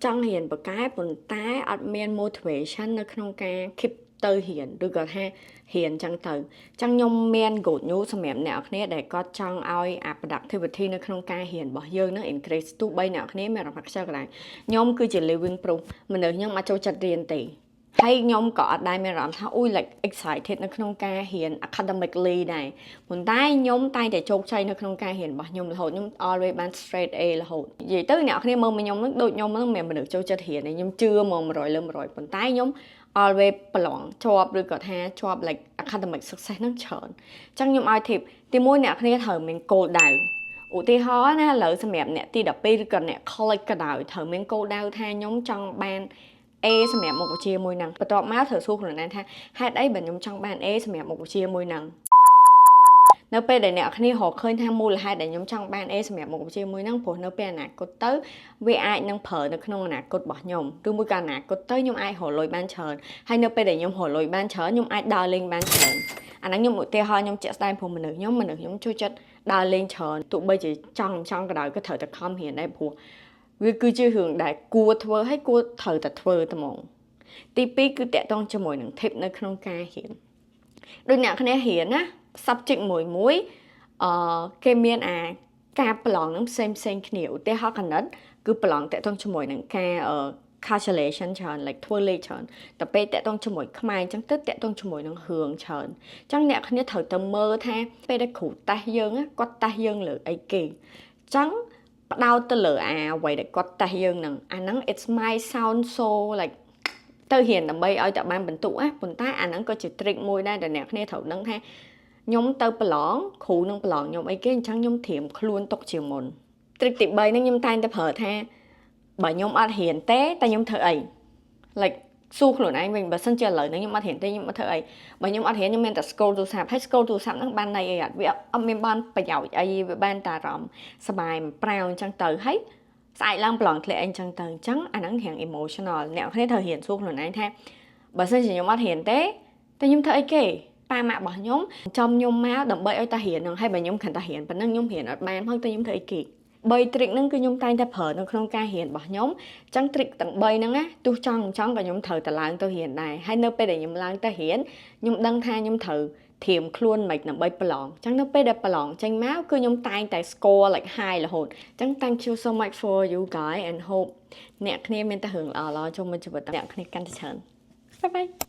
ចង់រៀនពូកែប៉ុន្តែអត់មាន motivation នៅក្នុងការ keep ទៅរៀនឬក៏ថារៀនចឹងទៅចឹងខ្ញុំមាន good news សម្រាប់អ្នកនរគ្នាដែលគាត់ចង់ឲ្យអា productivity នៅក្នុងការរៀនរបស់យើងនឹង increase ទោះបីអ្នកនរគ្នាមានអារម្មណ៍ខ្ជិលក៏ដោយខ្ញុំគឺជា living proof មនុស្សខ្ញុំអត់ចូលចិត្តរៀនទេហើយខ្ញុំក៏អត់ដែលមានអារម្មណ៍ថាអូយ like excited នៅក្នុងការរៀន academically ដែរប៉ុន្តែខ្ញុំតែងតែជោគជ័យនៅក្នុងការរៀនរបស់ខ្ញុំរហូតខ្ញុំ always បាន straight A រហូតនិយាយទៅអ្នកនរគ្នាមើលមកខ្ញុំនឹងដូចខ្ញុំនឹងមិនមែនមនុស្សចូលចិត្តរៀនទេខ្ញុំជឿមក100លើ100ប៉ុន្តែខ្ញុំ always ប្រឡងជាប់ឬក៏ថាជាប់ like academic success ហ្នឹងច្រើនអញ្ចឹងខ្ញុំឲ្យ tip ទីមួយអ្នកគ្នាត្រូវមានគោលដៅឧទាហរណ៍ណាឥឡូវសម្រាប់អ្នកទី12ឬក៏អ្នក college ក៏ដោយត្រូវមានគោលដៅថាខ្ញុំចង់បាន A សម្រាប់មុខវិជ្ជាមួយហ្នឹងបន្ទាប់មកត្រូវសួរខ្លួនឯងថាហេតុអីបើខ្ញុំចង់បាន A សម្រាប់មុខវិជ្ជាមួយហ្នឹងនៅពេលដែលអ្នកគ្នារកឃើញថាមូលហេតុដែលខ្ញុំចង់បាន A សម្រាប់មុខវិជ្ជាមួយហ្នឹងព្រោះនៅពេលអនាគតទៅវាអាចនឹងប្រើនៅក្នុងអនាគតរបស់ខ្ញុំឬមួយក៏អនាគតទៅខ្ញុំអាចរកលុយបានច្រើនហើយនៅពេលដែលខ្ញុំរកលុយបានច្រើនខ្ញុំអាចដើរលេងបានច្រើនអាហ្នឹងខ្ញុំឧទាហរណ៍ខ្ញុំជាក់ស្ដែងព្រោះមនុស្សខ្ញុំចូលចិត្តដើរលេងច្រើនទោះបីជាចង់ចង់ក៏ដោយក៏ត្រូវតែខំរៀនដែរព្រោះវាគឺជារឿងដែលគួរធ្វើហើយគួរត្រូវតែធ្វើត្មងទី2គឺតាក់ទងជាមួយនឹង tip នៅក្នុងការរៀនដូចអ្នកគ្នារៀនណា subject មួយមួយគេមានអាការប្រឡងនឹងផ្សេងផ្សេងគ្នាឧទាហរណ៍គណិតគឺប្រឡងតាក់ទងជាមួយនឹងការ calculation ច្រើន like ធ្វើលេខច្រើនតែពេលតាក់ទងជាមួយខ្មែរអញ្ចឹងទៅតាក់ទងជាមួយនឹងរឿងច្រើនអញ្ចឹងអ្នកគ្នាត្រូវទៅមើលថាពេលដែលគ្រូតេស្តយើងគាត់តេស្តយើងលើអីគេអញ្ចឹងផ្ដោតទៅលើអាអ្វីដែលគាត់តេស្តយើងហ្នឹងអាហ្នឹង it's my sound so like ទៅរៀនដើម្បីឲ្យតែបានបន្ទុកណាប៉ុន្តែអាហ្នឹងក៏ជា trick មួយដែរដែលអ្នកគ្នាត្រូវដឹងថាខ្ញុំទៅប្រឡងគ្រូនឹងប្រឡងខ្ញុំអីគេអញ្ចឹងខ្ញុំត្រៀមខ្លួនទុកជាមុន trick ទី3ហ្នឹងខ្ញុំតែងតែប្រើថាបើខ្ញុំអត់រៀនទេតែខ្ញុំធ្វើអី like សួរខ្លួនឯងវិញបើសិនជាឥឡូវនេះខ្ញុំអត់រៀនទេខ្ញុំអត់ធ្វើអីបើខ្ញុំអត់រៀនខ្ញុំមានតែ scroll ទូរស័ព្ទហើយ scroll ទូរស័ព្ទហ្នឹងបានន័យអីអត់វាអត់មានបានប្រយោជន៍អីវាបានតែអារម្មណ៍សប្បាយប្រាវអញ្ចឹងទៅហើយស្អែកឡើងប្រឡងធ្លាក់អីអញ្ចឹងទៅអញ្ចឹងអាហ្នឹងរៀង emotional អ្នកគ្នាត្រូវរៀនសួរខ្លួនឯងថាបើសិនជាខ្ញុំអត់រៀនទេតែខ្ញុំធ្វើអីគេប៉ាម៉ាក់របស់ខ្ញុំចំខ្ញុំមកដើម្បីឲ្យតារៀនហ្នឹងហើយបើខ្ញុំគ្រាន់តែរៀនប៉ុណ្ណឹងខ្ញុំរៀនអត់បានផងតែខ្ញុំធ្វើអីគេ3 trick ហ្នឹងគឺខ្ញុំតែងតែប្រើនៅក្នុងការរៀនរបស់ខ្ញុំអញ្ចឹង trick ទាំង3ហ្នឹងណាទោះចង់ចង់ក៏ខ្ញុំត្រូវតែឡើងទៅរៀនដែរហើយនៅពេលដែលខ្ញុំឡើងទៅរៀនខ្ញុំដឹងថាខ្ញុំត្រូវត្រៀមខ្លួនមិនដើម្បីប្រឡងអញ្ចឹងនៅពេលដែលប្រឡងចេញមកគឺខ្ញុំតែងតែ score like high រហូតអញ្ចឹង thank you so much for you guys and hope អ្នកគ្នាមានតែរឿងល្អៗចូលមកជីវិតអ្នកគ្នាកាន់តែច្រើន bye bye.